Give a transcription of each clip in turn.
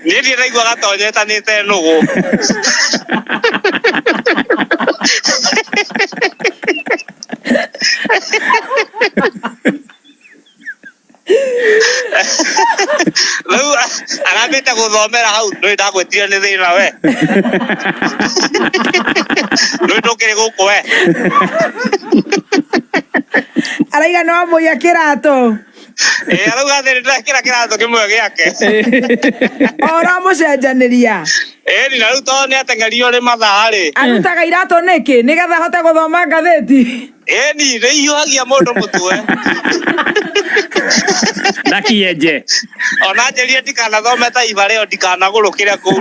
Niĩ ndirĩ ndaigua Gatonye etanĩte nũgũ. Rĩu arambĩte gũthomera hau ndũĩ ndagwĩtire nĩ thĩna we. Ndũĩ ndũkĩrĩ gũkũ we. Araiga nĩ wamũiya kĩratũ. Ĩĩ arauga atĩ nĩndĩrekĩra kĩratũ kĩmwe gĩake. Ũramũcenjanĩria. Ĩni na rĩu tondũ nĩ ateng'erio nĩ mathaa rĩ. Arutaga iratũ nĩkĩ? Nĩgetha ahote gũthoma ngathĩti. Ĩni nĩ ihiũhagia mũndũ mũtwe. Na kĩenje. Ona njĩrire ndikanathome Taifa Leo ndikanagũrũkĩre kũu.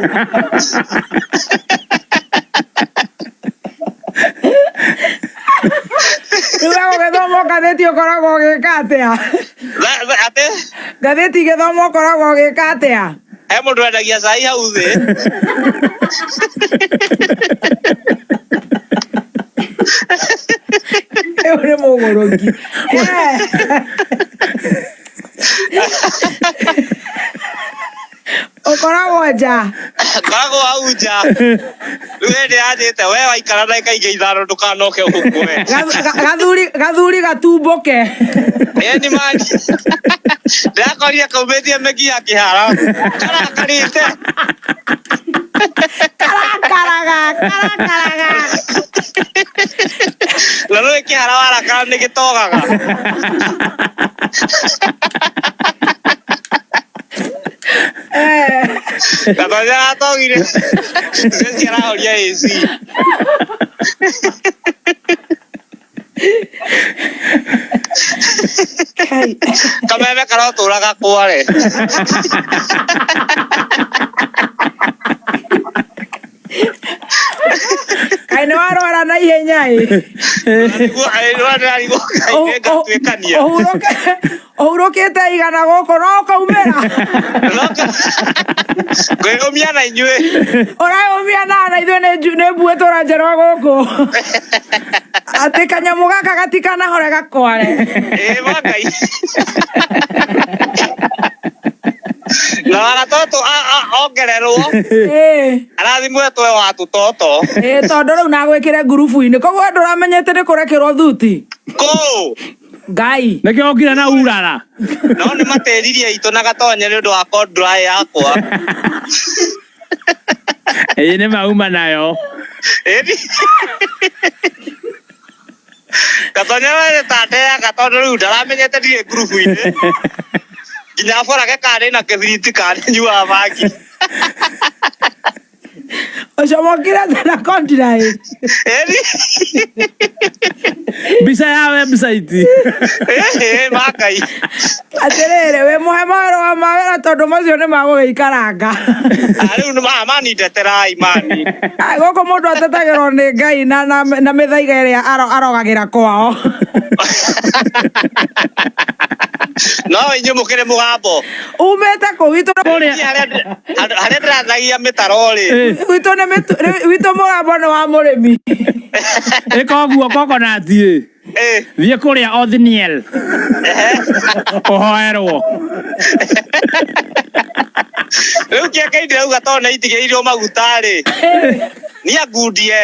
Rĩu we gũgĩthoma ngathĩti ũkoragwo ũgĩka atĩa? Atĩ? Ngathĩti igĩthomwo ũkoragwo ũgĩka atĩa? He mũndũ wendagia cai hau thĩ. Ũyũ nĩ mũgũrũki. Ũkoragwo nja. Ngoragwo hau nja. Rĩu hĩndĩ yanjĩte we waikara ndagĩka ingĩ ithano ndũkanoke gũkũ we. Gathuri gathuri gatumbũke. Ĩni mani. Ndĩrakorire kaumĩtie mĩki ya kĩhara. Karakarĩte. Karakaraga, karakaraga. Na nĩũĩ kĩhara warakara nĩ gĩtogaga. Gatonya aratogire. Ceci arahoria AC. Kameme karotũraga kware. Kaĩ nĩ warwara na ihenya ĩ. Nĩguo Ngai nĩngatuĩkania. Ũhurũkĩte igana gũkũ no ũkaumĩra. Ngwĩyũmia na inyuĩ. Ũreyũmia na na ithuĩ nĩ mbuĩ tũrenjerwo gũkũ. Atĩ kanyamũ gaka gatikanahore gakware. Ĩĩ ma Ngai. Na wagatoto ongererwo arathimwo twe wa tũtoto. Ĩĩ tondũ rĩu nagwĩkĩre ngurubu-inĩ koguo ndũramenyete nĩ kũrekĩrwo thuti. Kũũ. Ngai. Nĩkĩo okire na urara. No nĩ matĩririe itũ na Gatonye nĩ ũndũ wa kondrai yakwa. Ĩĩ nĩ mauma nayo. Ĩni. Gatonye we ta ndeaga tondũ rĩu ndaramenyete ndirĩ ngurubu-inĩ. Nginya borage kana ndĩna kĩbiriti kana nyuaga bangi. Ũcomokire na kondira ĩ. Ĩni. Mbica ya website. Ĩĩ ma Ngai. Atĩrĩrĩ wĩ mũhe mawĩra wa mawĩra tondũ macio nĩ magũgĩikaranga. Ah, rĩu nĩ mani ndeterai mani. Ai, gũkũ mũndũ atetagĩrwo nĩ Ngai na, na, na mĩthaiga ĩrĩa arogagĩra kwao. No inyuĩ mũkĩrĩ mũgambo. Umĩte kũ witũ Kũrĩa- Niĩ harĩa ndĩrathagia mĩtaro rĩ. Witũ nĩ witũ mũgambo nĩ wa mũrĩmi. Ĩka ũguo coconut ĩ. Thiĩ kũrĩa Othniel. Ũhoerwo. Rĩu kĩeke ndĩrauga tondũ nĩ itigĩrĩirwo maguta rĩ. Niĩ angundie.